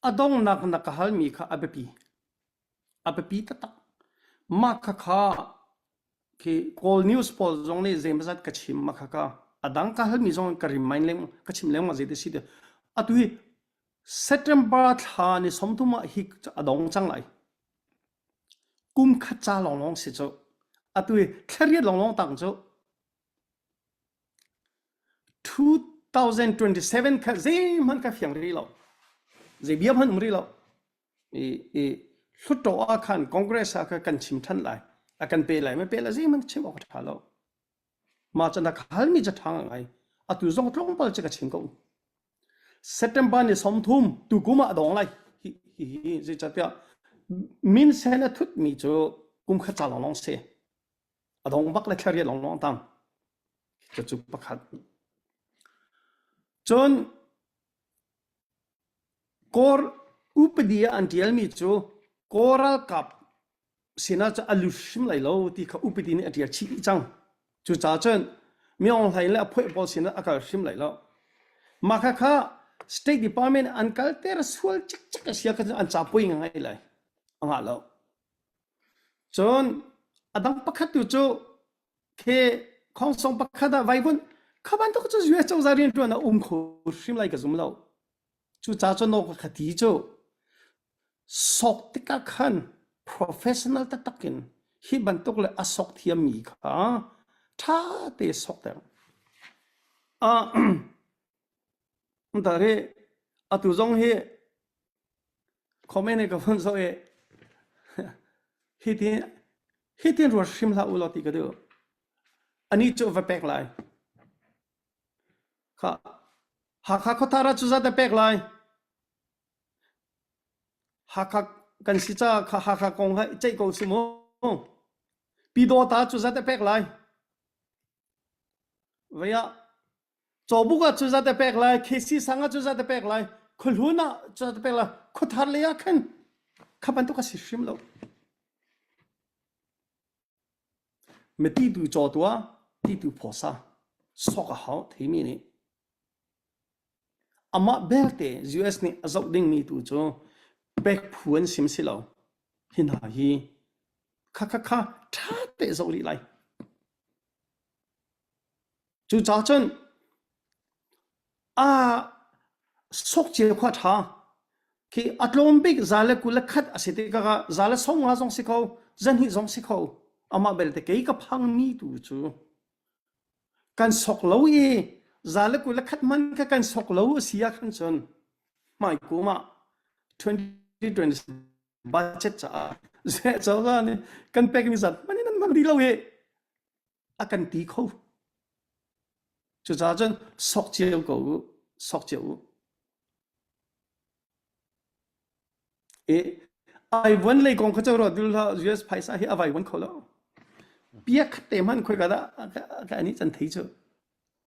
A donghnak na ka halmi kha a biapi. A biapi taktak. Mah khakha khi Kawl news pawl zong nih zeimawzat ka chim mah khakha a dang ka halmi zong ka remind leng ka chim lengmang zei ti si ti atu hi September thla ni 30 ah hi a dong cang lai. Kum khat ca lawnglawng si cu. Atu hi thlariat lawnglawng tang cu 2027 kha zeihmanh ka fiang rih lo. Zei bia hmanh um rih lo. I, i Hluttaw ah khan Congress ah khan kan chim than lai. A kan pe lai ma pe lai zeihmanh chim awk a tha lo. Mah cu na ka halmi cu ṭha ngai. Atu zong tlawmpal cu ka chim ko. September ni 30 tukum ah a dong lai. Hi hi hi zeicahtiah minsen a thutmi cu kum khat ca lawnglawng si. A dong bak le thlariat lawnglawng tang. Cucu pakhat. Cun Kawl upadi ah an ṭialmi cu Kawl ralkap sinah cun a lut hrim lai lo ti kha upadi nih a ṭial chih dih cang. Cucaah cun Mi Aung Hlaing le a phoih pawl sinah a kal hrim lai lo. Mah khakha State Department an kalter sual cikcek a si ahcun an ca pui ngai lai. A ngah lo. Cun a dang pakhat tu cu khi khongsong pakhat ah vaivuan kha bantuk cu US cozah rianṭuan a um kho hrim lai ka zum lo. Cucaah cun ka khati cu sok tikah khan professional taktak in hi bantuk le a sok thiammi kha ṭha te sokter. Ah, tar hi atu zong hi comment ka vun zoh i hitin hitin ruat hrim hlah u law ti ka duh. Ani cu va pek lai. Kha Hakha khuathar ah cuzat a pek lai. Hakha kan si caah kha Hakha kong kha i ceih ko si mu. Pyidawta cuzat a pek lai. Vei ah Cawbuk ah cuzat a pek lai, KC sang ah cuzat a pek lai, Khuahlun ah cuzat a pek lai, Khuathar lei ah khan kha bantuk a si hrim lo. Miti tu caw tuah, ti tu phawsa, sok a hau theimi nih. Amah belte US nih a zoh dingmi tu cu pek phu an sim si lo. Hi hna hi kha kha kha ṭha te zoh rih lai. Cucaah cun aa sawkcia khua ṭha. Khi a tlawm bik za le 21 a si tikah za le 50 zong si kho, 200 zong si kho. Amah belte kei ka phangmi tu cu kan sok lo i za le 21 hmanh kha kan sok lo a si ah khan cun hmai kum ah 2020 budget caah cozah nih kan pekmi zat hmanh in an hmang dih lo i a kan ti kho. Cucaah cun sok cio ko u, sok cio u. I ai vuan lei kong kha cu ruat dul hlah US phaisa hi a vai vuan kho lo. Pia khat te hmanh khoi ka dah ka ani can thei cu.